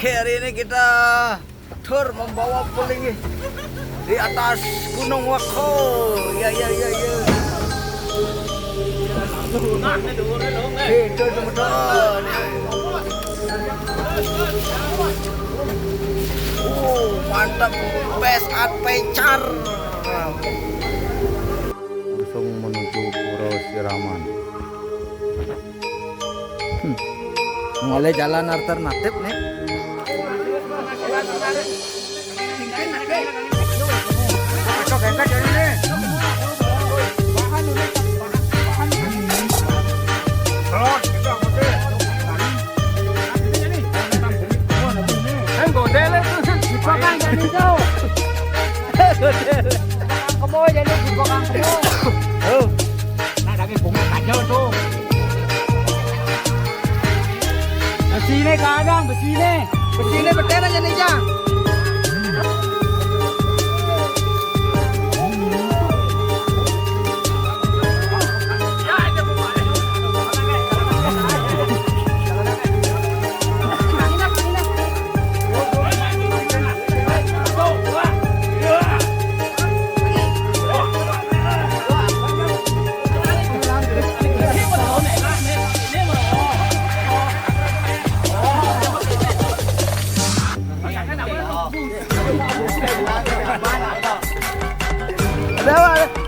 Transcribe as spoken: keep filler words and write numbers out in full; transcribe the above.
Hari ini kita tour membawa pelinggih di atas Gunung Wako. Ya, ya, ya, ya. Itu semeton. Oh, mantap. Best adventure. Langsung menuju Pura Siraman. Hmm. Mulai jalan alternatif nih. Kebo jadi jebak kebo. Oh. Nah, daging bunga kacau tuh. Besi ini kadang, besi ini. Besi ini betul aja nih, Jang. Ada apa?